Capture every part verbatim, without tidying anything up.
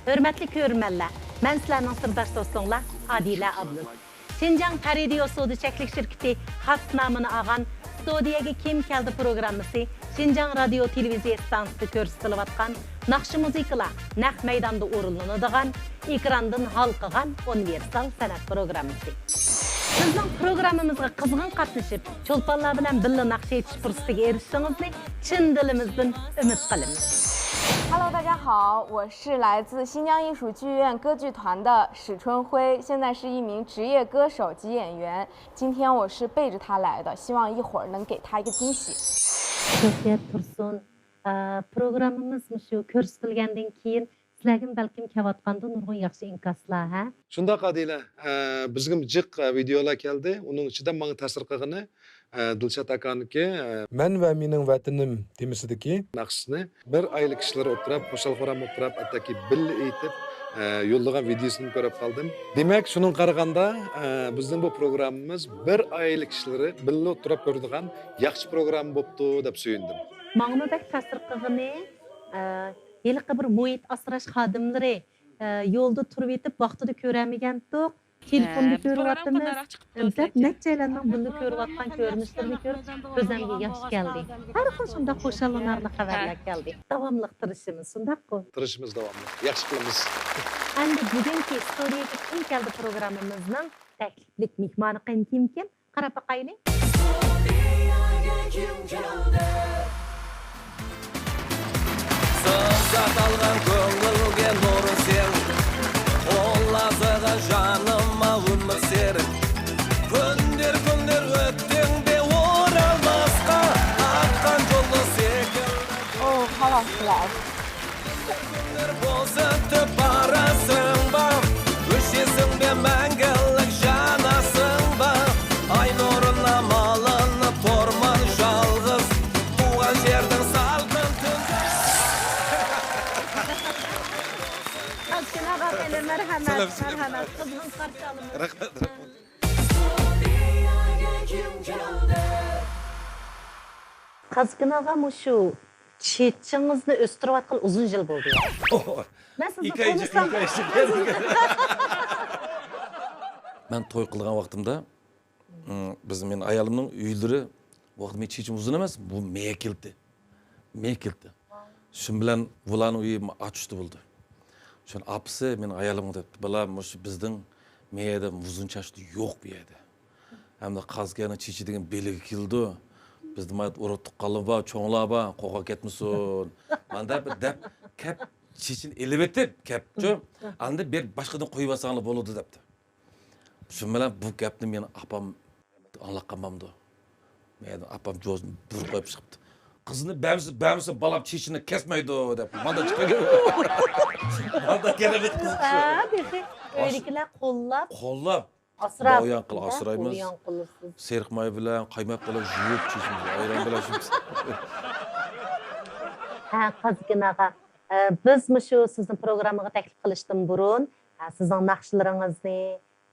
ھۆرمەتلىك كۆرۈرمەنلەر، مەن سىلەرنىڭ سىرداش دوستۇڭلار ئادىلە ئابلىز. شىنجاڭ پەرىدىيو سودا چەكلىك شىركىتى خاس نامىنى ئالغان ستۇدىيەگە كىم كەلدى پروگراممىسى شىنجاڭ رادىيو تېلېۋىزىيە ئىستانسىسىدا كۆرسىتىلىۋاتقان ناخشا مۇزىكىلار نەق مەيداندا ئورۇنلىنىدىغان ئېكراندىن ھالقىغان ئۇنىۋېرسال سەنئەت پروگراممىسى. بىزنىڭ پروگراممىمىزغا قىزغىن قاتنىشىپ، چولپانلار بىلەن بىللە ناخشا ئېيتىش پۇرسىتىگە ئېرىشىشىڭىزنى چىن دىلىمىزدىن ئۈمىد قىلىمىز. 哈喽，大家好，我是来自新疆艺术剧院歌剧团的史春晖，现在是一名职业歌手及演员。今天我是背着他来的，希望一会儿能给他一个惊喜。 شۆھرەت تۇرسۇن، ئا، پروگراممىمىز مۇشۇ كۆرسىتىلگەندىن كېيىن سىلەرگىمۇ بەلكىم كېلىۋاتقاندۇ نۇرغۇن ياخشى ئىنكاسلار، ھە؟ شۇنداق ئادىلە، ئە، بىزگىمۇ جىق، ئە، ۋىدېئولار كەلدى. ئۇنىڭ ئىچىدە ماڭا تەسىر قىلغىنى، ئە، دىلشات ئاكانىڭكى، ئە، مەن ۋە مېنىڭ ۋەتىنىم تېمىسىدىكى. ناخشىسىنى بىر ئائىلە كىشىلىرى ئولتۇرۇپ، خۇشال-خۇرام ئولتۇرۇپ، ھەتتاكى بىللە ئېيتىپ، ئە، يوللىغان ۋىدېئوسىنى كۆرۈپ قالدىم. دېمەك، شۇنىڭغا قارىغاندا، ئە، بىزنىڭ بۇ پروگراممىمىز بىر ئائىلە كىشىلىرى بىللە ئولتۇرۇپ كۆرىدىغان ياخشى پروگرامما بوپتۇ دەپ سۆيۈندۈم. ماڭىمۇ بەك تەسىر قىلغىنى، ئە، ھېلىقى بىر مۇھىت ئاسراش خادىملىرى، ئە، يولدا تۇرۇۋېتىپ ۋاقتىدا كۆرەلمىگەنتۇق، تېلېفوندا كۆرۈۋاتىمىز دەپ نەچچەيلەننىڭ بۇنى كۆرۈۋاتقان كۆرۈنۈشلىرىنى كۆرۈپ كۆزۈمگە ياش كەلدى. ھەر خىل شۇنداق خۇشاللىنارلىق خەۋەرلەر كەلدى. داۋاملىق تىرىشىمىز، شۇنداققۇ؟ تىرىشىمىز داۋاملىق. ياخشى قىلىمىز. ئەمدى بۈگۈنكى ستۇدىيەگە كىم كەلدى پروگراممىمىزنىڭ تەكلىپلىك مېھمانى قېنى كىمكىن؟ قاراپ باقايلى. سىز ئاتالغان كۆڭۈلگە نۇر سېڭىپ، قوللاسىغا جانىمما ئۈمىد سېرىپ. كۈندىر كۈندىر ئۆتتۈڭ بى ئورالماسقا، ئاتقان يولدا سېكىل. Oh, how about that? بولسا تۆپ ئاراسىڭ بار، ئۆچىسىڭ بى مەڭگۈلۈك جاناسىڭبا. ئاي نۇرىنا مالىنىپ تۇرمىن يالغۇز، تۇغقان يەرنىڭ سالقىن تۈنىدە. قازكىن ئاغا، مەرھەمەت، مەرھەمەت، قىزغىن قارشى ئالىمىز. رەھمەت، رەھمەت. قازكىن ئاغا، مۇشۇ چېچىڭىزنى ئۆستۈرۈۋاتقىلى ئۇزۇن يىل بولدى. مەن سىزنى تونۇسام. مەن توي قىلغان ۋاقتىمدا، م، بىز، مېنىڭ ئايالىمنىڭ ئۆيلىرى، ۋاقتى مېنىڭ چېچىم ئۇزۇن ئەمەس، بۇ مېيە كېلىتى. مېيە كېلىتى. شۇنىڭ بىلەن بۇلارنىڭ ئۆيى ئاچۇشتا بولدى. شۇنى ئاپىسى مېنىڭ ئايالىمغا دەپتۇ، بالا، مۇشۇ بىزنىڭ مېيەدە ئۇزۇن چاچلىق يوق بۇ يەردە. ھەمدە قازكەننىڭ چېچى دېگەن بېلىگە كېلىدۇ. بىزدە مايا ئۇرۇق تۇغقانلار بار، چوڭلار بار، قوقۇپ كەتمىسۇن. ماندا بىر دەپ كەپ، چېچىنى ئېلىۋېتىپ كەپچۇ. ئاندىن بىر باشقىدىن قويۇۋالساڭلار بولىدۇ دەپتۇ. شۇ بىلەن بۇ گەپنى مېنىڭ ئاپام ئاڭلاپ قالمامدۇ؟ مەن ئاپام جوزىنى بىر قويۇپ چىقىپتۇ. قىزنى بەرمىسە، بەرمىسە بالام چېچىنى كەسمەيدۇ دەپ. ماندا چىقىدۇ. ماندا كەلمەيدۇ قىز. ھە، تېخى ئۆيدىكىلەر قوللاپ. قوللاپ. ئاسراپ. بايان قىل، ئاسرايمىز. سېرىق ماي بىلەن، قايماق بىلەن يۇيۇپ، چېچىمىزنى ئايران بىلەن. ھە، قازكىن ئاغا. ئە، بىز مۇشۇ سىزنى پروگراممىغا تەكلىپ قىلىشتىن بۇرۇن، ئە، سىزنىڭ ناخشىلىرىڭىزنى،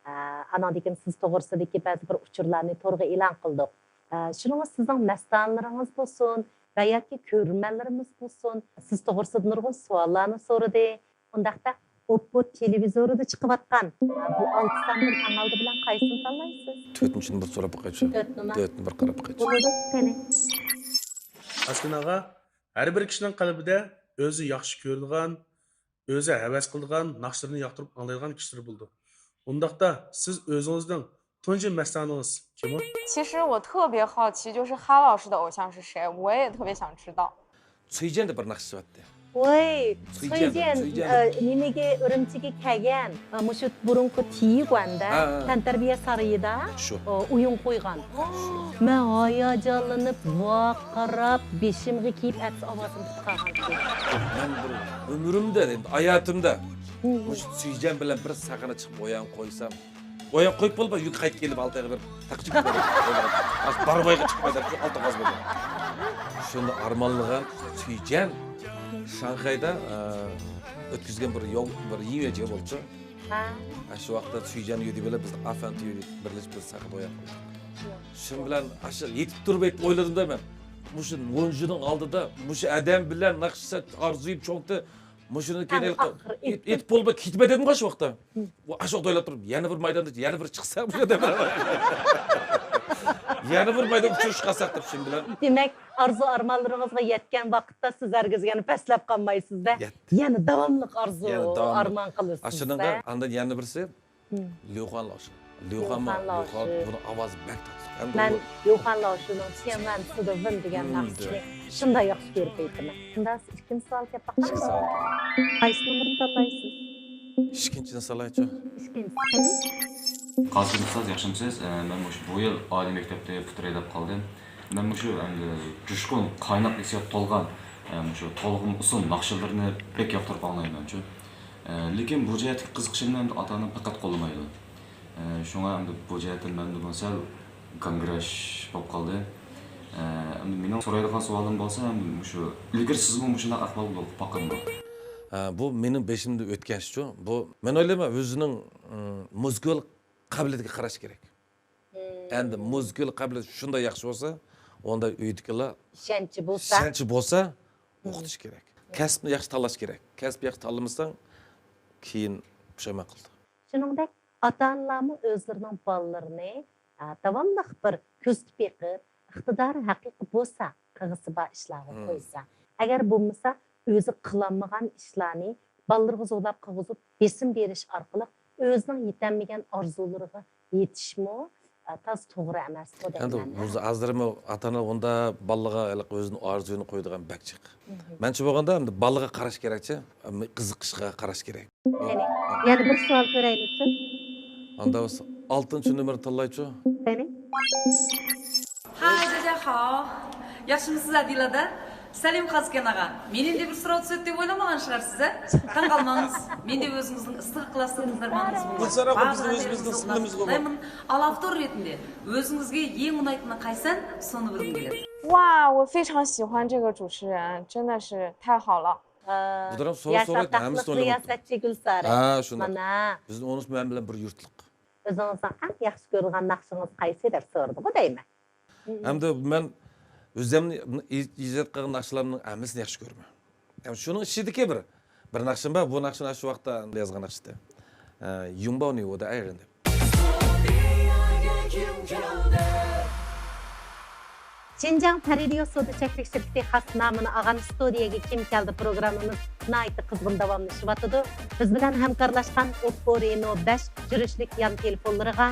ئە، ئاناندىن كېيىن سىز توغرىسىدىكى بەزى بىر ئۇچۇرلارنى تورغا ئېلان قىلدۇق. ئە، شۇنىڭغا سىزنىڭ مەستانىلىرىڭىز بولسۇن ۋە ياكى كۆرۈرمەنلىرىمىز بولسۇن، سىز توغرىسىدا نۇرغۇن سوئاللارنى سورىدى. ئۇنداقتا ئوپپو تېلېۋىزورىدا چىقىۋاتقان، ئە، بۇ ئالتە ساندىن تاڭالدى بىلەن قايسىنى تاللايسىز؟ تۆتىنچىنى بىر سوراپ باقايچۇ. تۆت نومۇر. تۆتنى بىر قاراپ باقايچۇ. بولىدۇ، قېنى. قازكىن ئاغا، ھەر بىر كىشىنىڭ قەلبىدە ئۆزى ياخشى كۆرىدىغان، ئۆزى ھەۋەس قىلىدىغان، ناخشىلىرىنى ياقتۇرۇپ ئاڭلايدىغان كىشىلىرى بولىدۇ. ئۇنداقتا سىز ئۆزىڭىزنىڭ تۇنجى مەستانىڭىز كىم ئۇ؟ 其实我特别好奇，就是哈老师的偶像是谁，我也特别想知道。 چۈيجەندە بىر ناخشا چىقىۋەتتى. ۋاي، چۈيجەن، چۈيجەن، چۈيجەن. ئە، نېمىگە، ئۈرۈمچىگە كەلگەن، ئە، مۇشۇ بۇرۇنقى تىيىگۇەندە، ھە، ھە. تەنتەربىيە سارىيىدا، شۇ. ئويۇن قويغان. مەن ھاياجانلىنىپ، ۋارقىراپ، بېشىمغا كىيىپ، ئەتىسى ئاۋازىم پۈتۈپ قالغان. مەن بىر ئۆمرۈمدە، ئەمدى ھاياتىمدا مۇشۇ چۈيجەن بىلەن بىر سەھنە چىقىپ ئويۇن قويسام، ئويۇن قويۇپ بولۇپ، يۈك قايتىپ كېلىپ، ئالتايغا بېرىپ، تاقچىپ كېتىپ، باربايغا چىقىپ كېتىپ، شۇ ئالتە قاز بولدى. شۇنى ئارمانلىغان چۈيجەن شاڭخەيدە، ئە، ئۆتكۈزگەن بىر يول، بىر يىڭيۈەجى بولدى. ھە. شۇ ۋاقىتتا چۈيجەن يۈدى بىلەن بىز ئافەن تۈيۈ بىرلىشىپ بىر سەھنە ئويۇن قويدۇق. شۇ بىلەن ئاشۇ يېتىپ تۇرۇپ ئويلىدىم-دە مەن. مۇشۇ مونجىنىڭ ئالدىدا مۇشۇ ئادەم بىلەن ناخشا ئارزۇيۇپ چوڭتى، مۇشۇنى كېيىن ئەڭ ئېلىپ، ئاخىر ئېيت-، ئېيتىپ بولماي كېتىپ ئەتەمغۇ شۇ ۋاقىتتا. ۋە ئاشۇ ئويلاپ تۇرۇپ، يەنە بىر مايداندا يەنە بىر چىقسا، مۇشۇ ئادەم. يەنە بىر مايدان ئۇچرىشىپ قالساق دەپ شۇ بىلەن. دېمەك، ئارزۇ ئارمانلىرىڭىزغا يەتكەن ۋاقىتتا سىز ھەرگىز يەنە پەسلەپ قالمايسىز-دە. يەتتى. يەنە داۋاملىق ئارزۇ، يەنە داۋاملىق ئارمان قىلىسىز-دە. ئاشۇنىڭغا ئاندىن يەنە بىرسى، ليۇخەن لاۋشى. ليۇخەنمۇ، ليۇخەن لاۋشى. ليۇخەن بۇنىڭ ئاۋازى بەك تاتلىق. ھەم مەن ليۇخەن لاۋشىنىڭ سيەنۋەن سىدىۋېن دېگەن ناخشىسىنى شۇنداق ياخشى كۆرۈپ ئېيتىمەن. شۇنداق، ئىككىنچى سوئال كەپ باققان. ئىككىنچى سوئال. قايسى نومۇرنى تاللايسىز؟ ئىككىنچىنى سالايچۇ. ئىككىنچىسى قېنى؟ قاسىم ئۇستاز، ياخشىمۇسىز؟ ئە، مەن مۇشۇ بۇ يىل ئالىي مەكتەپتە پۇترەي دەپ قالدىم. مەن مۇشۇ ئەمدى جۇشقۇن، قايناق ھېسسىيات تولغان، ئە، مۇشۇ تولغىما ئۇسسۇل ناخشىلىرىنى بەك ياقتۇرۇپ ئاڭلايمەنچۇ. ئە، لېكىن بۇ جەھەتتىكى قىزىقىشىمنى ئەمدى ئاتا-ئانام پەقەت قوللىمايدۇ. ئە، شۇڭا ئەمدى بۇ جەھەتتىن مەندە بولسا سەل گاڭگىراش بولۇپ قالدى. ئە، ئەمدى مېنىڭ سورايدىغان سوئالىم بولسا، ئەمدى مۇشۇ ئىلگىرى سىزمۇ مۇشۇنداق ئەھۋال بولۇپ باققانمۇ؟ ئە، بۇ مېنىڭ بېشىمدىن ئۆتكەن ئىشچۇ. بۇ، مەن ئويلايمەن، ئۆزىنىڭ، ئىم، مۇزىكىلىق قابىلىيىتىگە قاراش كېرەك. ئەمدى مۇزىكىلىق قابىلىيىتى شۇنداق ياخشى بولسا، ئۇندا ئۆيدىكىلەر ئىشەنچى بولسا، ئىشەنچى بولسا، ئوقۇتۇش كېرەك. كەسىپنى ياخشى تاللاش كېرەك. كەسىپ ياخشى تاللىمىساڭ، كېيىن پۇشايمان قىلىدۇ. شۇنىڭدەك ئاتا-ئانىلارمۇ ئۆزلىرىنىڭ بالىلىرىنى، ئە، داۋاملىق بىر كۆزىتىپ بېقىپ، ئىقتىدارى ھەقىقىي بولسا، قىلغۇسى بار ئىشلارغا قويسا، ئەگەر بولمىسا، ئۆزى قىلالمىغان ئىشلارنى بالىلىرىغا زورلاپ قىلغۇزۇپ، بېسىم بېرىش ئارقىلىق ئۆزىنىڭ يېتەلمىگەن ئارزۇلىرىغا يېتىشمۇ، ئە، تاز توغرا ئەمەسقۇ دەيمەن. ئەمدى ھازىرمۇ ئاتا-ئانىلار ئۇنداق بالىغا ھېلىقى ئۆزىنىڭ ئارزۇيىنى قويىدىغان بەك جىق. مەنچە بولغاندا ئەمدى بالىغا قاراش كېرەكچى، قىزىقىشقا قاراش كېرەك. قېنى، يەنە بىر سوئال كۆرەيلىچۇ. ئاندا بولسا ئالتىنچى نومۇرنى تاللايچۇ. قېنى. ھاي، جاجا خاۋ. ياخشىمۇسىز، ئادىل ئادا؟ سەلىم قازىكەن ئاغا. مېنى ئەمدى بىر سوراۋ چۈشىدۇ دەپ ئويلىمىغان شىغارسىز، ھە؟ تاڭ قالماڭ. مەن ئۇ ئۆزىڭىزنىڭ ئىستىق ئىقلاسلىق تىللىرىمىڭىز بولىدۇ. بىزنىڭ ئۆزىمىزنىڭ سىڭلىمىز بولىدۇ. ئالاۋتور رېتىندە ئۆزىڭىزگە يېڭى ئۇنايدىغىنى قايسى؟ سونا بىلگۈم كېلىدۇ. 哇，我非常喜欢这个主持人，真的是太好了。 بۇلار سوراق سورايدۇ، ھەممىسى ئوينايدۇ. رىياسەتچى گۈلسارە. ھە، شۇنداق. مانا. بىزنىڭ ئۇنىسى مەن بىلەن بىر يۇرتلۇق. ئۆزىڭىزنىڭ ئەڭ ياخشى كۆرىدىغان ناخشىڭىز قايسى دەپ سورىدىغۇ دەيمەن. ئەمدى مەن ئۆزۈمنى ئىجاد قىلغان ناخشىلارنىڭ ھەممىسىنى ياخشى كۆرىمەن. ئەمدى شۇنىڭ ئىچىدىكى بىر، بىر ناخشام بار، بۇ ناخشىنى شۇ ۋاقىتتا يازغان ناخشىدى. ئە، يۇڭباۋنى ۋودە ئايرىن دەپ. 昨天夜也静悄的。 شىنجاڭ پەرىدىيو سودا چەكلىك شىركىتى خاس نامىنى ئالغان ستۇدىيەگە كىم كەلدى پروگراممىمىز ناھايىتى قىزغىن داۋاملىشىۋاتىدۇ. بىز بىلەن ھەمكارلاشقان ئوپپو رېنو بەش سۈرۈشلۈك يان تېلېفونلىرىغا،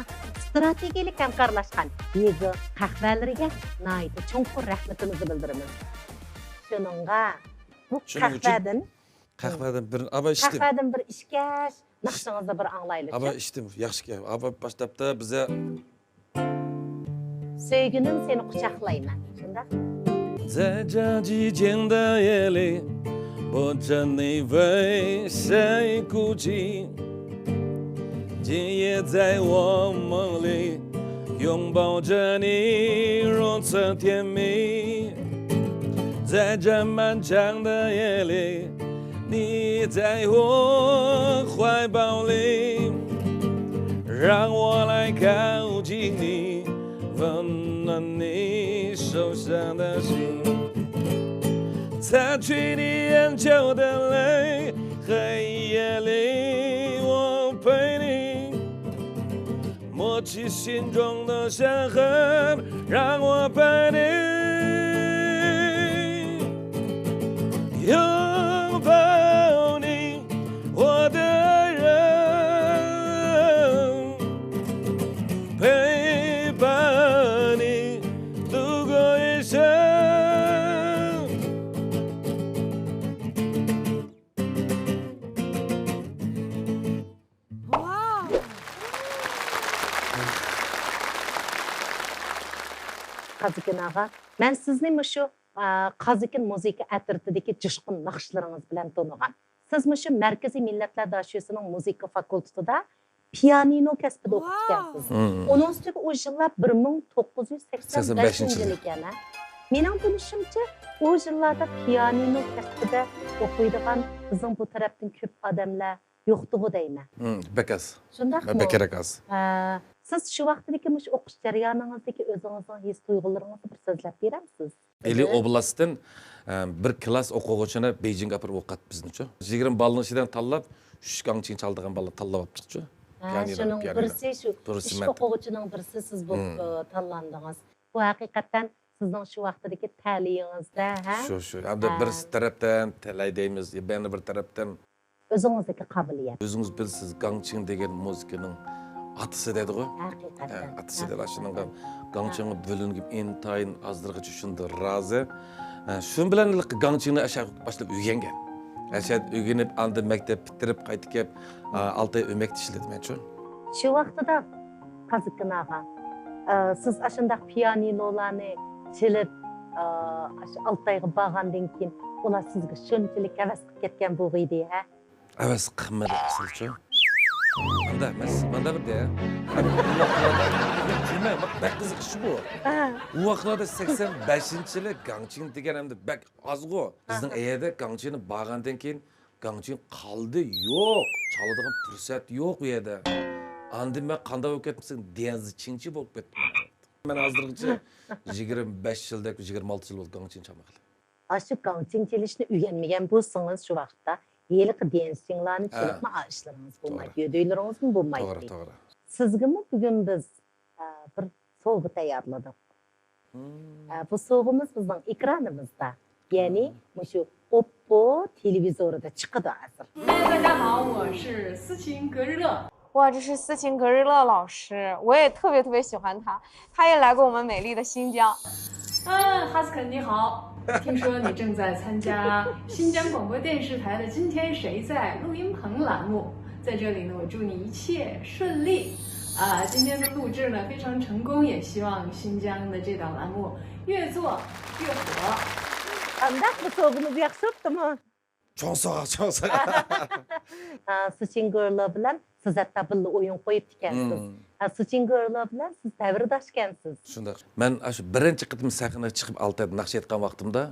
ستراتېگىيەلىك ھەمكارلاشقان يېزا قەھۋەلىرىگە ناھايىتى چوڭقۇر رەھمىتىمىزنى بىلدۈرىمىز. شۇنىڭغا بۇ شۇنىڭ ئۈچۈن قەھۋەدىن، قەھۋەدىن بىر، ئاۋا ئىچتىم. قەھۋەدىن بىر ئىچكەچ، ناخشىڭىزنى بىر ئاڭلايلىچۇ. ئاۋا ئىچتىم، ياخشىكەن. ئاۋا باشلاپتا بىزە. سۆيگۈنۈم سېنى قۇچاقلايمەن. شۇنداق. 在这寂静的夜里，我真的为谁孤寂？今夜在我梦里，拥抱着你，如此甜蜜。在这漫长的夜里， 你在我怀抱里，让我来靠近你，温暖你受伤的心。擦去你眼角的泪，黑夜里我陪你。 抹去心中的伤痕，让我陪你拥抱你，我的人，陪伴你度过一生。 قازىكىن ئاغا، مەن سىزنى مۇشۇ، ئا، قازىكىن مۇزىكا ئەترىتىدىكى جۇشقۇن ناخشىلىرىڭىز بىلەن تونۇغان. سىز مۇشۇ مەركىزىي مىللەتلەر داشۆسىنىڭ مۇزىكا فاكۇلتېتىدا پىيانىنو كەسپىدە ئوقۇتقانسىز. ئۇنىڭ ئۈستىگە ئۇ يىللار بىر مىڭ توققۇز يۈز سەكسەن بەشىنچى يىل ئىكەن، ھە؟ مېنىڭ بىلىشىمچە، ئۇ يىللاردا پىيانىنو كەسپىدە ئوقۇيدىغان بىزنىڭ بۇ تەرەپتىن كۆپ ئادەملەر يوقتىغۇ دەيمەن. ھىم، بەك ئاز. شۇنداقمۇ؟ بەكرەك ئاز. ھە، سىز شۇ ۋاقىتتىكى مۇشۇ ئوقۇش جەريانىڭىزدىكى ئۆزىڭىزنىڭ ھېس تۇيغۇلىرىڭىزنى بىر سۆزلەپ بېرەمسىز؟ ئىلى ئوبلاستتىن، ئە، بىر كىلاس ئوقۇغۇچىنى بېيجىڭغا ئاپىرىپ ئوقۇتتى بىزنىچۇ. يىگىرمە بالىنىڭ ئىچىدىن تاللاپ، ئۈچ گاڭچىڭ چالىدىغان بالىنى تاللاپ ئاپتۇقچۇ. ھە، پىيانىنو، شۇنىڭ پىيانىنو. بىرسى شۇ بىرسى ئۈچ مەن. ئوقۇغۇچىنىڭ بىرسى سىز بولۇپ، مم. ئە، تاللاندىڭىز. بۇ ھەقىقەتەن سىزنىڭ شۇ ۋاقىتتىكى تەلىيىڭىزدە، ھە؟ شۇ، شۇ. ھەمدە ھە. بىرسى تەرەپتىن تەلەي دەيمىز، يەنە بىر تەرەپتىن ئۆزىڭىزدىكى قابىلىيەت. ئۆزىڭىز بىلىسىز، گاڭچىڭ دېگەن مۇزىكىنىڭ ئاتىسى دەيدىغۇ. ھەقىقەتەن. ھە، ئاتىسى دەيدۇ. ھەقىقەتەن. شۇنىڭغا گاڭچىڭغا بۆلۈنگىن ئىنتايىن ھازىرغىچە شۇنداق رازى. ھە، شۇ بىلەن گاڭچىڭنى ئاشۇ باشلاپ ئۆگەنگەن. ئاشۇ ئۆگىنىپ، ئاندىن مەكتەپ پۈتتۈرۈپ قايتىپ كېلىپ، ئالتە ئاي ئۆي مەكتەپ ئىشلىدىم مەن شۇ. شۇ ۋاقتىدا قازىكىن ئاغا، ئە، سىز ئاشۇنداق پىيانىنولارنى چېلىپ، ئە، ئاشۇ ئالتايغا بارغاندىن كېيىن ئۇلار سىزگە شۇنچىلىك ھەۋەس قىلىپ كەتكەن بولغىيدى، ھە؟ ھەۋەس قىلمىدى ئەسلىچۇ. ماندا ئەمەس، ماندا بىر دە. كۈلمەڭ، بەك قىزىق ئىش بۇ. ئۇ ۋاقىتلاردا سەكسەن بەشىنچى يىلى گاڭچىڭ دېگەن ئەمدى بەك ئازغۇ. بىزنىڭ ئەيەردە گاڭچىڭنى بارغاندىن كېيىن گاڭچىڭ قالدى، يوق. چالىدىغان پۇرسەت يوق ئۇ يەردە. ئاندىن مەن قانداق بولۇپ كەتتىم دېسەڭ، ديەنزى چىڭچى بولۇپ كەتتىم. مەن ھازىرغىچە يىگىرمە بەش يىلدەك، يىگىرمە ئالتە يىل بولدى گاڭچىڭ چالمىغىلى. ئاشۇ گاڭچىڭ چېلىشنى ئۆگەنمىگەن بولسىڭىز، شۇ ۋاقىتتا ھېلىقى ديەنزى چىڭلارنى ھە. چېلىپمۇ ئا ئىشلىرىڭىز بولمايتتى، توغرا. يۆدۈيلىرىڭىزمۇ توغرا، بولمايتتى. توغرا. سىزگىمۇ بۈگۈن بىز، ئە، بىر سوۋغا تەييارلىدۇق. مم. ئە، بۇ سوۋغىمىز بىزنىڭ ئېكرانىمىزدا. يەنى مم. مۇشۇ ئوپپو تېلېۋىزورىدا چىقىدۇ ھازىر. 大家好，我是斯琴格日乐。 哇，这是斯琴格日乐老师，我也特别特别喜欢他，他也来过我们美丽的新疆。嗯，哈斯肯，你好，听说你正在参加新疆广播电视台的《今天谁在》录音棚栏目，在这里呢，我祝你一切顺利。啊，今天的录制呢非常成功，也希望新疆的这档栏目越做越火。 ئانداق بۇ سوۋغىمىز ياخشى بوپتۇمۇ؟ چوڭ سوغا، چوڭ سوغا. ھە، سۇچىن گورلو بىلەن سىز ھەتتا بىللە ئويۇن قويۇپتىكەنسىز. مم. ھە، سۇچىن گورلو بىلەن سىز دەۋرداشكەنسىز. شۇنداق. مەن ئاشۇ بىرىنچى قېتىم سەھنىگە چىقىپ ئالتايدا ناخشا ئېيتقان ۋاقتىمدا،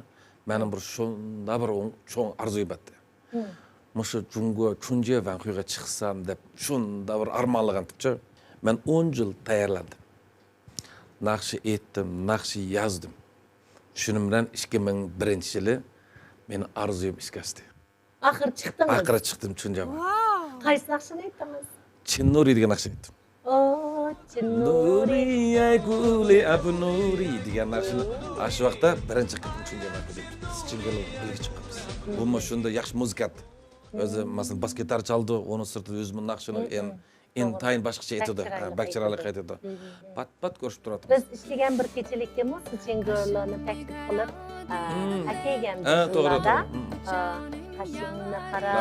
مېنىڭ بىر شۇنداق بىر ئوڭ-، چوڭ ئارزۇيۇم بارتتى. مم. مۇشۇ جۇڭگو چۇنجيې ۋەنخۇيغا چىقسام دەپ شۇنداق بىر ئارمانلىغانتىمچۇ. مەن ئون يىل تەييارلاندىم. ناخشا ئېيتتىم، ناخشا يازدىم. شۇنىڭ بىلەن ئىككى مىڭ بىرىنچى يىلى مېنىڭ ئارزۇيۇم ئىشقا ئاشتى. ئاخىرى چىقتىڭىز؟ ئاخىرى چىقتىم، چۇنجاڭغا. ۋاو! قايسى ناخشىنى ئېيتتىڭىز؟ چىننۇرى دېگەن ناخشىنى ئېيتتىم. ئو، چىننۇرى. نۇرى، ئەي گۈلى ئەبۇ نۇرى دېگەن ناخشىنى ئاشۇ ۋاقىتتا بىرىنچى قېتىم چۇنجاڭغا ئېيتتىم. چىنگىلى بىلگە چىققانمىز. بۇمۇ شۇنداق ياخشى مۇزىكانت. ئۆزى، مەسىلەن، باس گىتار چالىدۇ، ئۇنىڭ سىرتىدا ئۆزىمۇ ناخشىنى ئىن-، ئىنتايىن باشقىچە ئېيتىدۇ. بەك چىرايلىق ئېيتىدۇ. ھە، بەك چىرايلىق ئېيتىدۇ. پات-پات كۆرۈشۈپ تۇراتتۇق. بىز ئىشلىگەن بىر كېچىلىككىمۇ سۇچىن گورلونى تەكلىپ قىلىپ، ئە، ئەكەيگەن. ھە، توغرا، توغرا. ئە، قېشىڭنى قارا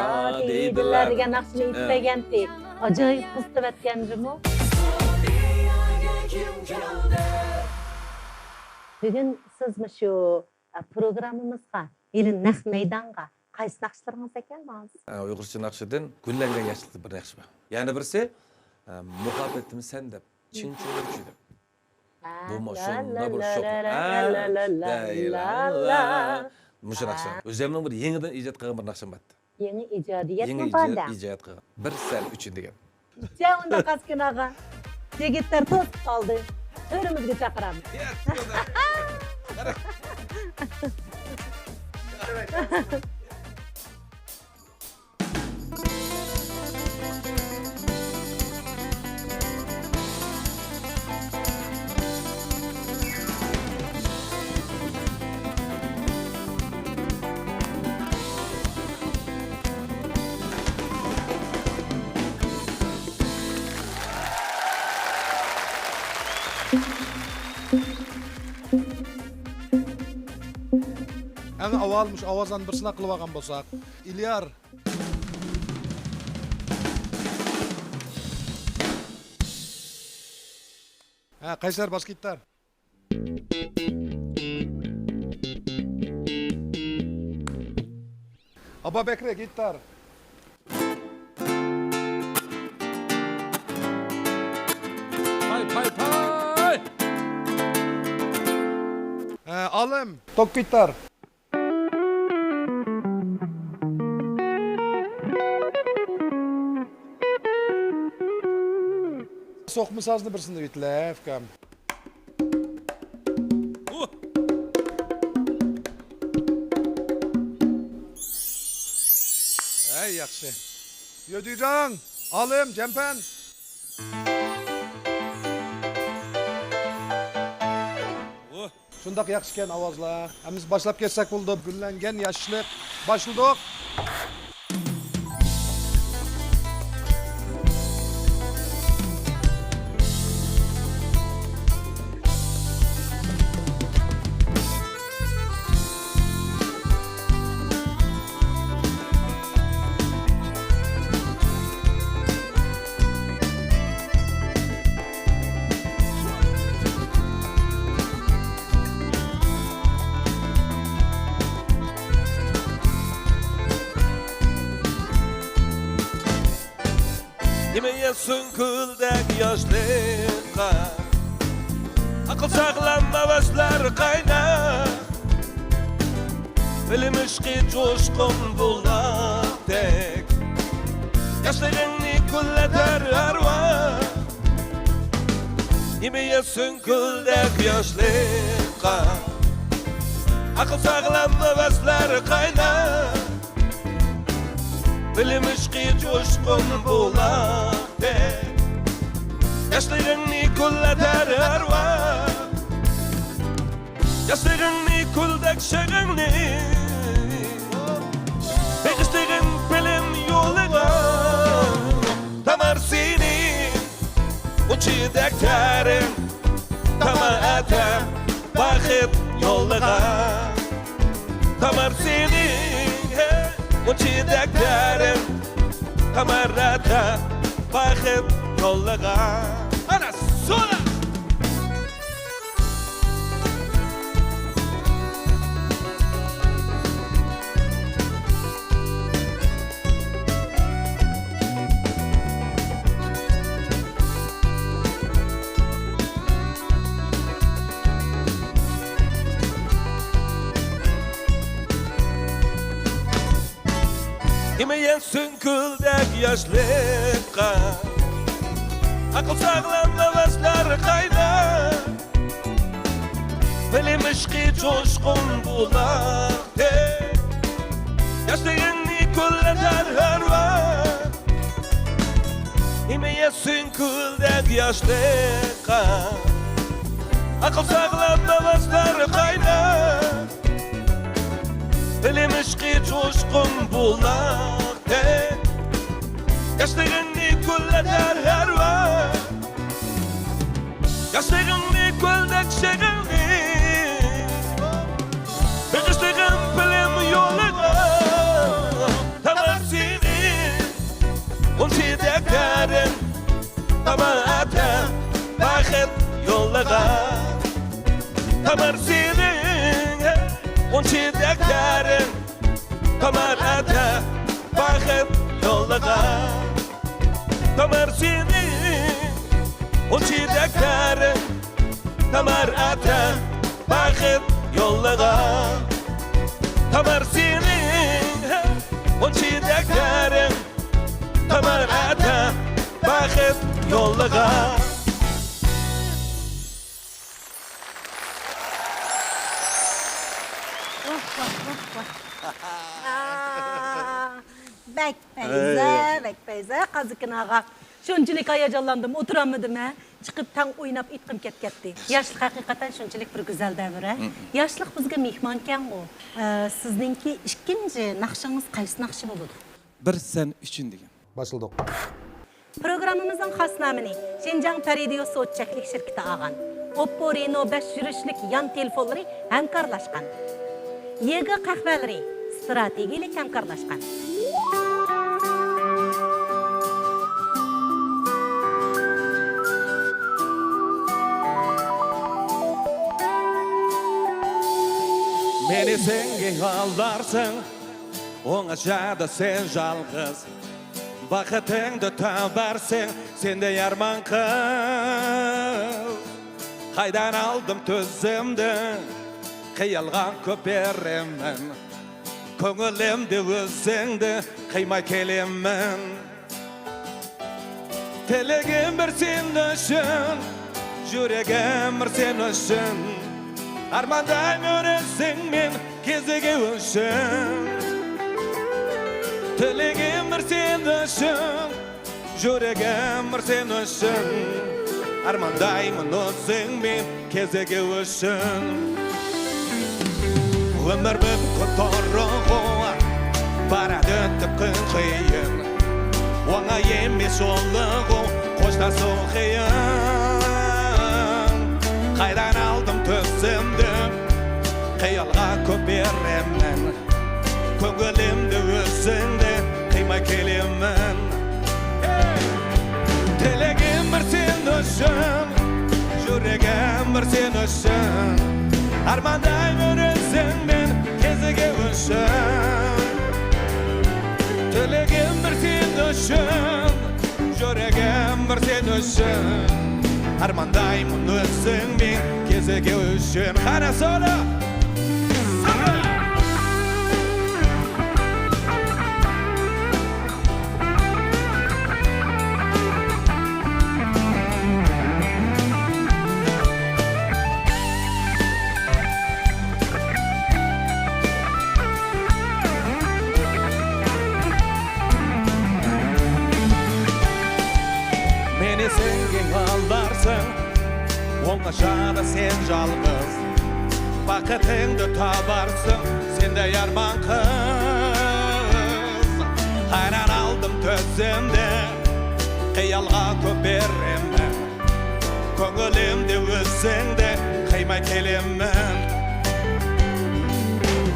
دەيدىلەر دېگەن ناخشىنى ئېيتىپ بەرگەنتى. ئاجايىپ قىزىتىۋەتكەن جۇمۇ. بۈگۈن سىز مۇشۇ، ئە، پروگراممىمىزغا، ھېلى نەق مەيدانغا قايسى ناخشىلىرىڭىزنى ئەكەلدىڭىز؟ ئە، ئۇيغۇرچە ناخشىدىن گۈللەنگەن ياشلىقتا بىر ناخشا بار. يەنە بىرسى، ئە، مۇھەببىتىم سەن دەپ، چىڭچىڭچى دەپ. بۇمۇ شۇنداق بىر شوخ. مۇشۇ ناخشا. ئۆزۈمنىڭ بىر يېڭىدىن ئىجاد قىلغان بىر ناخشام بار. يېڭى ئىجادىيەتمۇ بار دە. ئىجاد قىلغان. بىر سەن ئۈچۈن دېگەن. جا ئۇندا قاسكىن ئاغا. يىگىتلەر توسۇپ قالدى. تۆرىمىزگە چاقىرامىز. ئەڭ ئاۋۋال مۇشۇ ئاۋازلارنى بىر سىناق قىلىۋالغان بولساق. ئىليار. ھە، قەيسەر باس گىتار. ئابابەكرى گىتار. پاي، پاي، پاي! ھە، ئالىم، توك گىتار. سوقما سازنى بىرسىنى ئېيتىلە، ئۇكام. ئۇھ! ئەي ياخشى. يۆدۈيجاڭ، ئالىم، جەمپەن. شۇنداق ياخشىكەن ئاۋازلار. ھەممىسى باشلاپ كەتسەك بولىدۇ. گۈللەنگەن ياشلىق. باشلىدۇق. نېمە يەتسۇن كۆلدەك ياشلىققا، ئەقىل ساغلام ئاۋازلار قايناپ، بىلىم ئىشقى جۇشقۇن بۇلاقتەك، ياشلىقىڭنى گۈللەتەر ئەرۋاھ. نېمە يەتسۇن كۆلدەك ياشلىققا، ئەقىل ساغلام ئاۋازلار قايناپ، بىلىم ئىشقى جۇشقۇن بۇلاقتەك، ياشلىرىڭنى گۈللەتەر ئەرۋاھ. ياشلىرىڭنى، گۈلدەك چېغىڭنى، بېغىشلىغىن بىلىم يولىغا. تامار سېنى ئۇچىدەك تەرىڭ، تامار ئاتا بەخت يولىغا. تامار سېنى، ھەي، ئۇچىدەك تەرىڭ، تامار ئاتا بەخت يولىغا. ئانا سولا! نېمە يەتسۇن كۆلدەك ياشلىققا، ئەقىل ساغلام ئاۋازلار قايناپ، بىلىم ئىشقى جۇشقۇن بۇلاقتەك، ياشلىرىڭنى گۈللەتەر ئەرۋاھ. نېمە يەتسۇن كۆلدەك ياشلىققا، ئەقىل ساغلام ئاۋازلار قايناپ، بىلىم ئىشقى جۇشقۇن بۇلاقتەك، ياشلىرىڭنى گۈللەتەر ئەرۋاھ. ياشلىرىڭنى، گۈلدەك چېغىڭنى، بېغىشلىغىن بىلىم يولىغا. تامار سېنى ئۇچىدەك تەرىڭ، تامار ئاتا بەخت يولىغا. تامار سېنى ئۇچىدەك تەرىڭ، تامار ئاتا بەخت يولىغا. تامار سېنى ئۇچىدەك تەرىڭ، تامار ئاتا بەخت يولىغا. تامار سېنى ئۇچىدەك تەرىڭ، تامار ئاتا بەخت يولىغا. ۋاھ، ۋاھ، ۋاھ، ۋاھ. ئا، بەك پەيزە، ئەي. بەك پەيزە، قازىكىن ئاغا. شۇنچىلىك ھاياجانلاندىم، ئولتۇرالمىدىم، ھە. چىقىپ تەڭ ئويناپ ئېيتقۇم كەپ كەتتى. ياشلىق ھەقىقەتەن شۇنچىلىك بىر گۈزەل دەۋر، ھە. مم. ياشلىق بىزگە مېھمانكەنغۇ. ئە، سىزنىڭكى ئىككىنچى ناخشىڭىز قايسى ناخشا بولىدۇ؟ بىر سەن ئۈچۈن دېگەن. باشلىدۇق. پروگراممىمىزنىڭ خاس نامىنى شىنجاڭ پەرىدىيو سوت چەكلىك شىركىتى ئالغان. ئوپپو رېنو بەش يۈرۈشلۈك يان تېلېفونلىرى ھەمكارلاشقان. يېگې قەھۋەلىرى ئىستراتېگىيەلىك ھەمكارلاشقان. مېنى سەنگە ياللارسەن، ئوڭشادا سەن يالغۇز. بەختىڭنى تاپارسەن سەندە يارمان قىز. قايدان ئالدىم تۈزۈمدە، قىيالغا كۆپ بېرىمەن. كۆڭلۈمدە ئۆزۈڭنى قىيماي كېلىمەن. تىلىگىم بىر سەن ئۈچۈن، يۈرىكىم بىر سەن ئۈچۈن. ئارماندا يۈرىسەن مەن كېزىكى ئۈچۈن. تىلىگىم بىر سېنى ئۈچۈن، يۈرىكىم بىر سېنى ئۈچۈن، ئارماندايمەن ئۆزۈڭمەن كېزىكى ئۈچۈن. ئۆمۈر مۇمكىن تۇرىدىغۇ، بارىدۇ ئۆتۈپ كۈن قىيىن، ئوڭاي ئەمەس يولىغۇ، خوشلاشسۇن قىيىن. قايران ئالدىم تۈزۈمدە، خىيالغا كۆپ بېرىمەن. كۆڭلۈمدە ئۆزۈڭنى قىيماي كېلىمەن. تىلىگىم بىر سېنى ئۈچۈن، يۈرىكىم بىر سېنى ئۈچۈن، ئارماندايمەن ئۆزۈڭمەن كېزىكى ئۈچۈن. تىلىگىم بىر سېنى ئۈچۈن، يۈرىكىم بىر سېنى ئۈچۈن، ئارماندايمەن ئۆزۈڭمەن كېزىكى ئۈچۈن. قارا سولا. مېنى سەنگە ئالدارسەن، ئوڭشاردا سەن يالغۇز. بەختىڭنى تاپارسەن سەندە يارمان قىز. قايران ئالدىم تۈزۈمدە، خىيالغا كۆپ بېرىمەن. كۆڭلۈمدە ئۆزۈڭنى قىيماي كېلىمەن.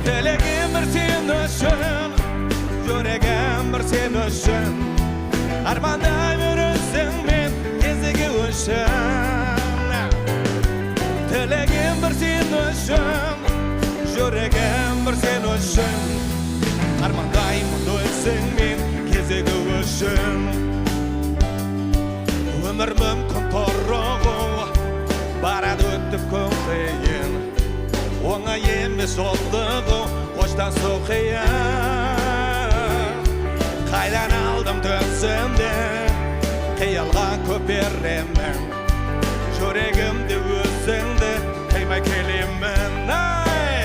تىلىگىم بىر سېنى ئۈچۈن، يۈرىكىم بىر سېنى ئۈچۈن، ئارماندايمەن ئۆزۈڭمەن كېزىكى ئۈچۈن. تىلىگىم بىر سېنى ئۈچۈن، يۈرىكىم بىر سېنى ئۈچۈن، ئارماندايمەن ئۆزۈڭمەن كېزىكى ئۈچۈن. ئۆمۈر مۇمكىن تۇرىدىغۇ، بارىدۇ ئۆتۈپ كۈن قىيىن، ئوڭاي ئەمەس يولىغۇ، خوشلاشسۇن قىيىن. قايران ئالدىم تۈزۈمدە، خىيالغا كۆپ بېرىمەن. يۈرىكىمدە ئۆزۈڭنى قىيماي كېلىمەن، ئاي.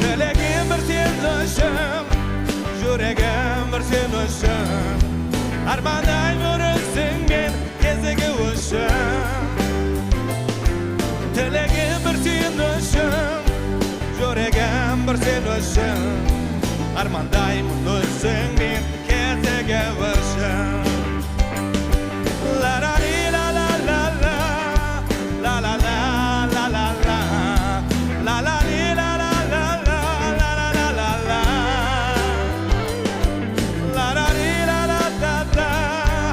تىلىگىم بىر سېنى ئۈچۈن، يۈرىكىم بىر سېنى ئۈچۈن، ئارماندايمەن ئۆزۈڭمەن كېزىكى ئۈچۈن. تىلىگىم بىر سېنى ئۈچۈن، يۈرىكىم بىر سېنى ئۈچۈن، ئارماندايمەن ئۆزۈڭمەن كېزىكى ئۈچۈن.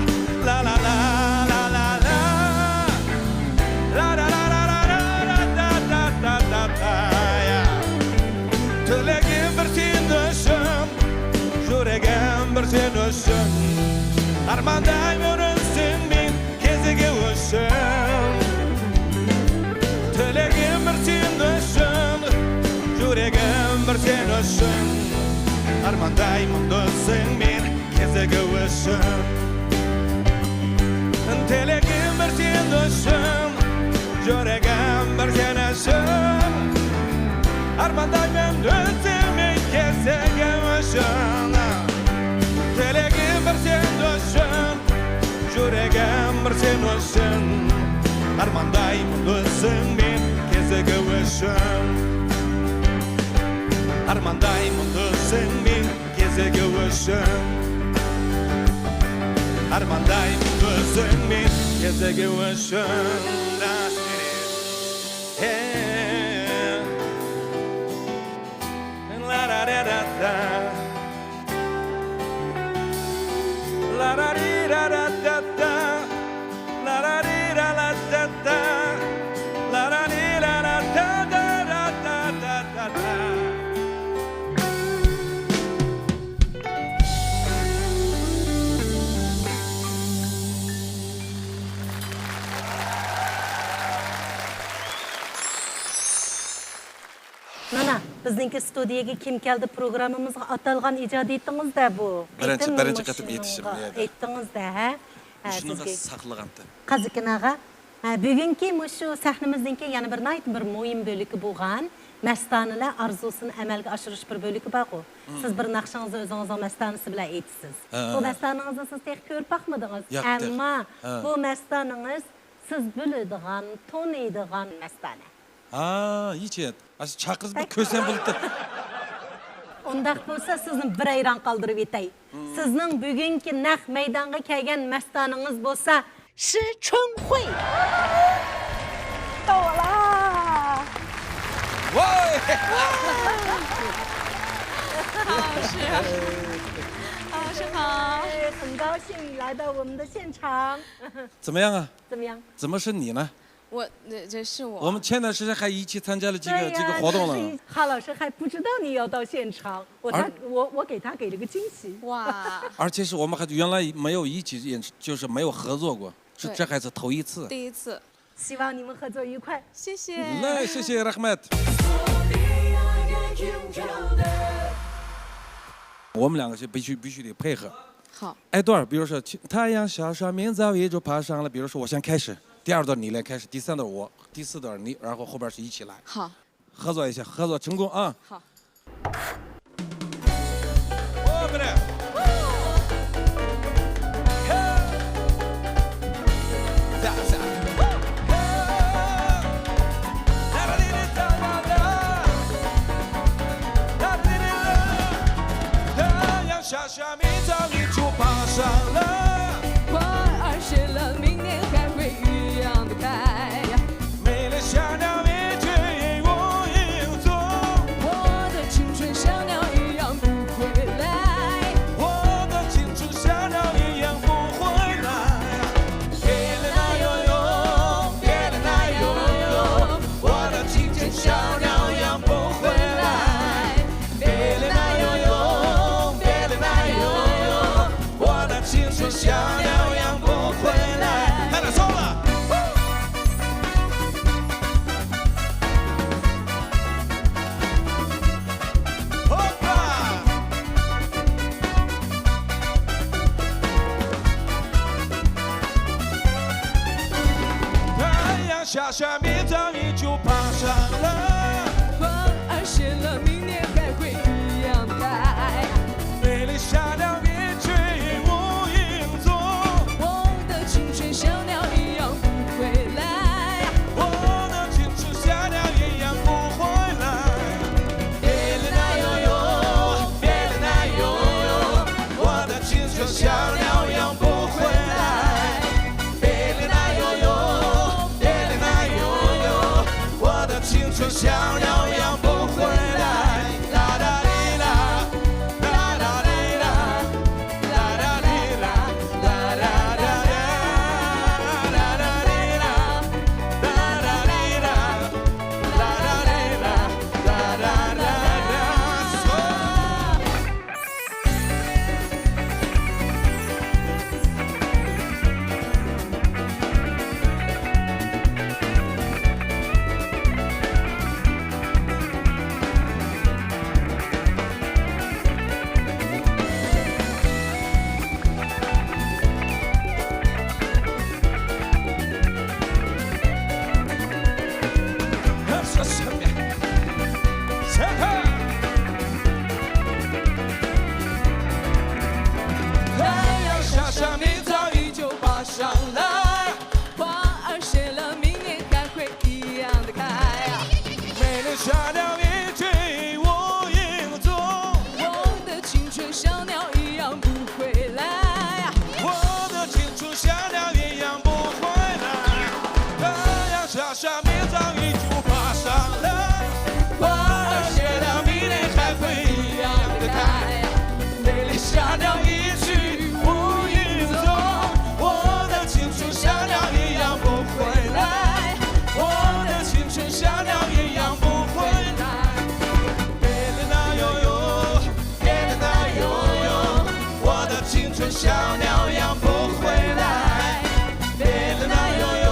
تىلىگىم بىر سېنى ئۈچۈن، يۈرىكىم بىر سېنى ئۈچۈن، ئارماندايمەن ئۆزۈڭمەن كېزىكى ئۈچۈن. تىلىگىم بىر سېنى ئۈچۈن، يۈرىكىم بىر سېنى ئۈچۈن، ئارماندايمەن ئۆزۈڭمەن كېزىكى ئۈچۈن. تىلىگىم بىر سېنى ئۈچۈن، يۈرىكىم بىر سېنى ئۈچۈن، ئارماندايمەن ئۆزۈمنى كېزىكى ئۈچۈن. تىلىگىم بىر سېنى ئۈچۈن، يۈرىكىم بىر سېنى ئۈچۈن، ئارماندايمەن ئۆزۈمنى كېزىكى ئۈچۈن. ئارماندايمەن ئۆزۈمنى كېزىكى ئۈچۈن، ئارماندايمەن ئۆزۈمنى كېزىكى ئۈچۈن. مانا، بىزنىڭكى ستۇدىيەگە كىم كەلدى پروگراممىمىزغا ئاتالغان ئىجادىيىتىڭىز-دە بۇ. بىرىنچى، قېتىم بىرىنچى قېتىم مۇشۇنىڭغا ئېيتىشىم، ئەيتتىڭىز-دە، ھە؟ ھە، مۇشۇنىڭغا سىزگە. ساقلىغانتىم. قازىكىن ئاغا، ھە، بۈگۈنكى مۇشۇ سەھنىمىزنىڭكى يەنە بىر ناھايىتى بىر مۇھىم بۆلىكى بولغان مەستانىلەر ئارزۇسىنى ئەمەلگە ئاشۇرۇش بىر بۆلىكى بارغۇ. سىز بىر ناخشىڭىزنى ئۆزىڭىزنىڭ مەستانىسى بىلەن ئېيتىسىز. ھە، بۇ ھە. مەستانىڭىزنى سىز تېخى كۆرۈپ باقمىدىڭىز. ياق، تېخى. ئەمما ھە. بۇ مەستانىڭىز سىز بىلىدىغان، تونۇيدىغان مەستانە. ھا، ھېچ. ئاشۇ چاقىرسا بىر كۆرسەم بولۇپتۇ. ئۇنداق بولسا سىزنى بىر ھەيران قالدۇرۇپ ئېتەي. سىزنىڭ بۈگۈنكى نەق مەيدانغا كەلگەن مەستانىڭىز بولسا شى چوڭخۇي. 到了。 ۋاي! 好，是啊。 老师好。 哎，很高兴你来到我们的现场。 怎么样啊？ 怎么样？ 怎么是你呢？ 我，这，这是我。 我们前段时间还一起参加了几个，对呀，几个活动了。 哈老师还不知道你要到现场，我，他，而，我，我给他给了个惊喜。 哇。 而且是我们还原来没有一起演出，就是没有合作过，是，对。 这还是头一次。 第一次。 希望你们合作愉快。 谢谢。 来，谢谢，رەھمەت. ستۇدىيەگە كىم كەلدى؟ 我们两个是必须，必须得配合。 好。 挨段儿，比如说，太阳下山，明早一直爬上来，比如说我先开始，第二段你来开始，第三段我，第四段你，然后后边是一起来。 好。 合作一下，合作成功啊！ 好。 太阳下山，明早一直爬上来。花儿谢了，明年还会一样的开。梅兰香奈儿一直为我演奏。我的青春像鸟一样不回来。我的青春像鸟一样不回来。别人那游泳，别人那游泳，我的青春像鸟一样不回来。 别人那游泳，别人那游泳，我的青春像鸟一样不回来。太难受了。Hoppa！ 太阳下山，明早依旧爬上来。花儿谢了，明年还会一样开。梅兰香奈儿一直为我演奏。我的青春像鸟一样不回来。我的青春像鸟一样不回来。别人那游泳，别人那游泳，我的青春像鸟一样不回来。 别人那游泳，别人那游泳，我的青春像鸟一样不回来。啦啦哩啦，啦啦哩啦，啦啦哩啦，啦啦啦啦，啦啦哩啦，啦啦哩啦，啦啦哩啦，啦啦啦啦。太阳下山，明早依旧爬上来。花儿谢了，明年还会一样的开。梅兰香奈儿一直为我演奏。我的青春像鸟一样不回来。我的青春像鸟一样不回来。太阳下山，明早依旧爬上来。花儿谢了，明年还会一样的开。梅兰香奈儿一直为我演奏。我的青春像鸟一样不回来。我的青春像鸟一样不回来。别人那游泳，别人那游泳，我的青春像鸟一样不回来。别人那游泳，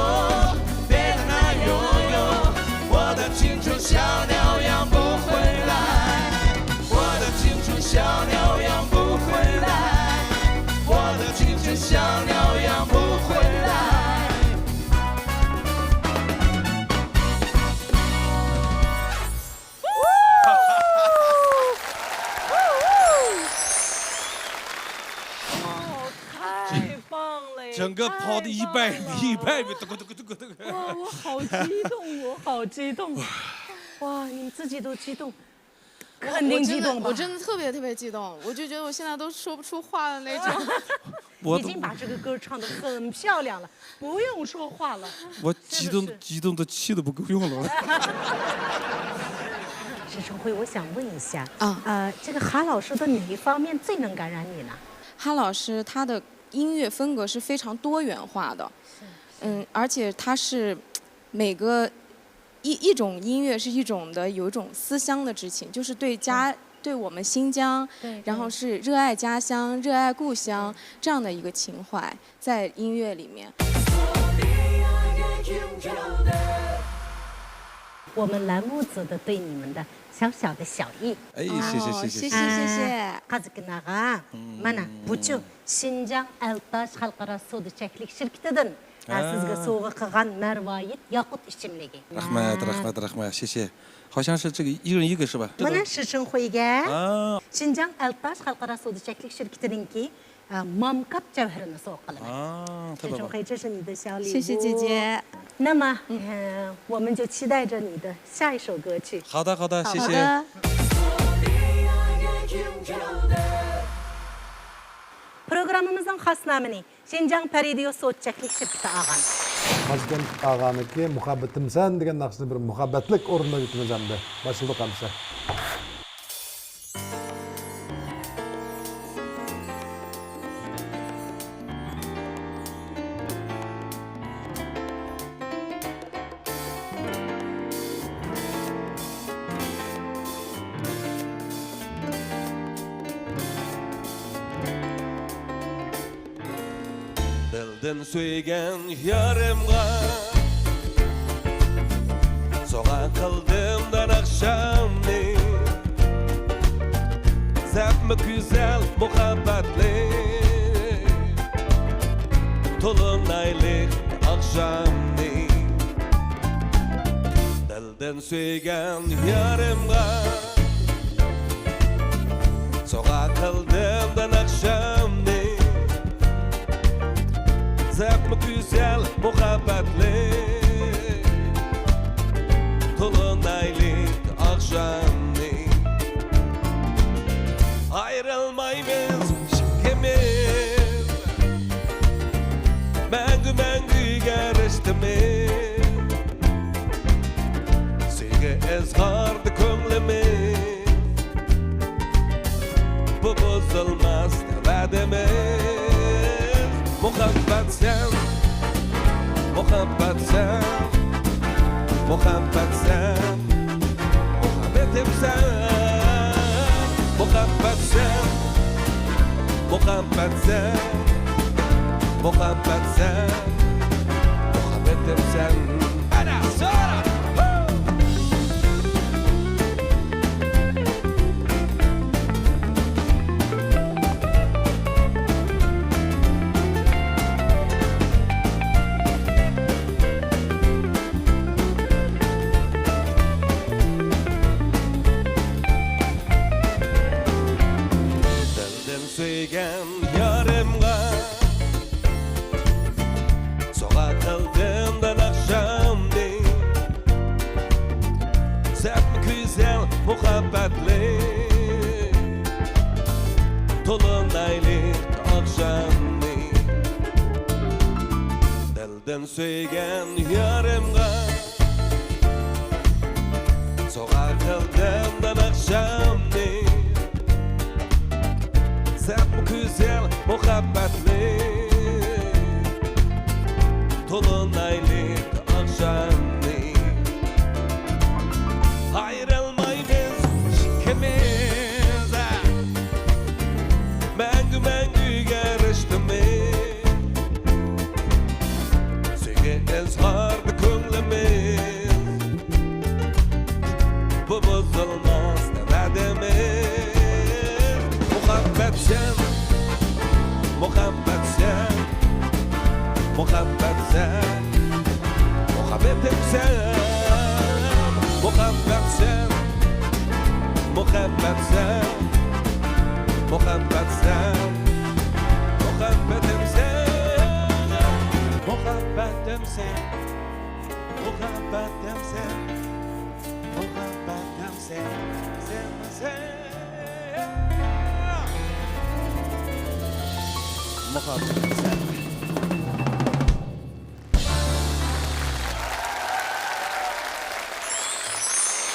别人那游泳，我的青春像鸟一样不回来。我的青春像鸟一样不回来。我的青春像鸟一样不回来。整个跑的一百米，一百米，嘟咕嘟咕嘟咕嘟咕。哇，我好激动，我好激动。哇，你们自己都激动，肯我定激动吧？真的我真的特别特别激动，我就觉得我现在都说不出话的那种。我已经把这个歌唱得很漂亮了，不用说话了。我激动是不是激动的气都不够用了。石春晖，我想问一下，啊呃，这个韩老师的哪一方面最能感染你呢？韩老师他的音乐风格是非常多元化的，嗯，而且他是每个一一种音乐是一种的，有一种思乡的之情，就是对家对我们新疆，对然后是热爱家乡、热爱故乡这样的一个情怀在音乐里面。我们栏目组的对你们的小小的小意。哎，谢谢谢谢谢谢谢谢。 قازىكىن ئاغا، مانا بۇچۇ شىنجاڭ ئەلتاش خەلقئارا سودا چەكلىك شىركىتىدىن ھە، سىزگە سوۋغا قىلغان مەرۋايىت ياقۇت ئىچىملىكى. رەھمەت رەھمەت رەھمەت، شېشە. 好像是这个一人一个是吧？ مانا شىشىڭخۇيگە ا شىنجاڭ ئەلتاش خەلقئارا سودا چەكلىك شىركىتىنىڭكى ئە، مامكاپ جەۋھىرىنى سوۋغا قىلىمەن. ا 这种可以，这是你的小礼物。谢谢姐姐。那么，呃，我们就期待着你的下一首歌曲。 好的好的，谢谢。好的。 پروگراممىمىزنىڭ خاس نامىنى شىنجاڭ پەرىدىيو سودا چەكلىك شىركىتى ئالغان. تاشكەنت ئاغانىڭكى مۇھەببىتىمسەن دېگەن ناخشىسىنى بىر مۇھەببەتلىك ئورۇنلاپ ئۆتىمىز ئەمدى. باشلىدۇق ئەمىسە. دىلدىن سۆيگەن يارىمغا سوۋغا قىلدىم دەل ئاخشامنى. سەپمۇ گۈزەل مۇھەببەتلىك تولۇنايلىق ئاخشامنى. دىلدىن سۆيگەن يارىمغا سوۋغا قىلدىم دەل ئاخشامنى. سەپمۇ گۈزەل مۇھەببەتلىك تولۇنايلىق ئاخشامنى. ئايرىلمايمىز ئىككىمىز، مەڭگۈ مەڭگۈگە رىشتىمىز. سۆيگۈ ئىزھاردا كۆڭلىمىز، بۇ بۇزۇلماس ۋەدىمىز. مۇھەببەتسەن، مۇھەببەتسەن، مۇھەببەتسەن، مۇھەببىتىمسەن. مۇھەببەتسەن، مۇھەببەتسەن، مۇھەببەتسەن، مۇھەببىتىمسەن. ئەنە سورا! دىلدىن سۆيگەن يارىمغا سوۋغا قىلدىم دەل ئاخشامنى. سەپمۇ گۈزەل مۇھەببەتلىك تولۇنايلىق ئاخشامنى. دىلدىن سۆيگەن يارىمغا سوۋغا قىلدىم دەل ئاخشامنى. سەپمۇ گۈزەل مۇھەببەتلىك تولۇنايلىق ئاخشامنى. ئايرىلمايمىز ئىككىمىز، مەڭگۈ مەڭگۈگە رىشتىمىز. سۆيگۈ ئىزھاردا كۆڭلىمىز، بۇ بۇزۇلماس ۋەدىمىز. مۇھەببەتسەن، مۇھەببەتسەن، مۇھەببەتسەن، مۇھەببىتىمسەن. مۇھەببەتسەن، مۇھەببەتسەن، مۇھەببەتسەن، مۇھەببىتىمسەن. مۇخابىر سەن.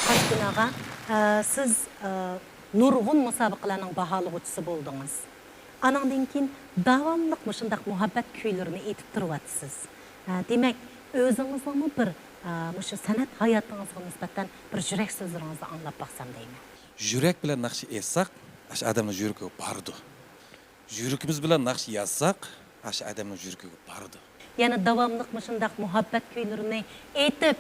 ئاشكىن ئاغا، ئە، سىز، ئە، نۇرغۇن مۇسابىقىلەرنىڭ باھالىغۇچىسى بولدىڭىز. ئاناڭدىن كېيىن داۋاملىق مۇشۇنداق مۇھەببەت كۈيلىرىنى ئېيتىپ تۇرۇۋاتىسىز. ئە، دېمەك، ئۆزىڭىزنىڭمۇ بىر، ئە، مۇشۇ سەنئەت ھاياتىڭىزغا نىسبەتەن بىر يۈرەك سۆزلىرىڭىزنى ئاڭلاپ باقسام دەيمەن. يۈرەك بىلەن ناخشا ئېيتساق، ئاشۇ ئادەمنىڭ يۈرىكىگە بارىدۇ. يۈرىكىمىز بىلەن ناخشا يازساق، ئاشۇ ئادەمنىڭ يۈرىكىگە بارىدۇ. يەنە داۋاملىق مۇشۇنداق مۇھەببەت كۈيلىرىنى ئېيتىپ،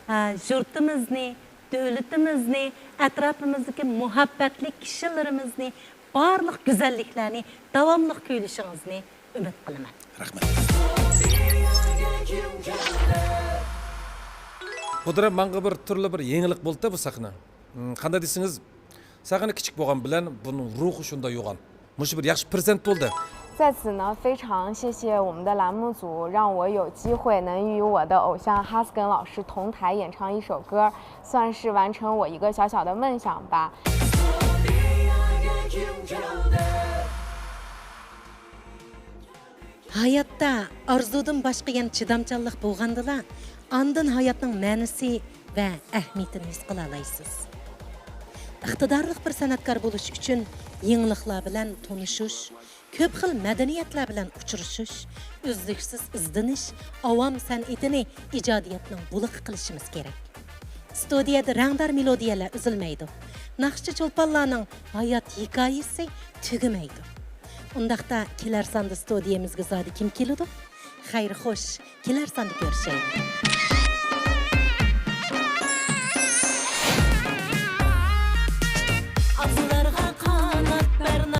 ھە، يۇرتىمىزنى، دۆلىتىمىزنى، ئەتراپىمىزدىكى مۇھەببەتلىك كىشىلىرىمىزنى، بارلىق گۈزەللىكلەرنى داۋاملىق كۈيلىشىڭىزنى ئۈمىد قىلىمەن. رەھمەت. بۇ دەرەپ ماڭا بىر تۈرلى بىر يېڭىلىق بولدى بۇ سەھنە. م، قانداق دېسىڭىز، سەھنە كىچىك بولغان بىلەن بۇنىڭ روھى شۇنداق يوغان. مۇشۇ بىر ياخشى پىرېزېنت بولدى. 在此呢，非常谢谢我们的栏目组，让我有机会能与我的偶像哈斯肯老师同台演唱一首歌，算是完成我一个小小的梦想吧。 ھاياتتا ئارزۇدىن باشقا يەنە چىدامچانلىق بولغاندىلا، ئاندىن ھاياتنىڭ مەنىسى ۋە ئەھمىيىتىنى ھېس قىلالايسىز. ئىقتىدارلىق بىر سەنئەتكار بولۇش ئۈچۈن يېڭىلىقلار بىلەن تونۇشۇش، كۆپ خىل مەدەنىيەتلەر بىلەن ئۇچرىشىش، ئۈزلۈكسىز ئىزدىنىش، ئاۋام سەنئىتىنى ئىجادىيەتنىڭ بۇلىقى قىلىشىمىز كېرەك. ستۇدىيەدە رەڭدار مېلودىيەلەر ئۈزۈلمەيدۇ. ناخشىچى چولپانلارنىڭ ھايات ھېكايىسى تۈگىمەيدۇ. ئۇنداقتا كېلەر ساندا ستۇدىيەمىزگە زادى كىم كېلىدۇ؟ خەير خوش، كېلەر ساندا كۆرۈشەيلى.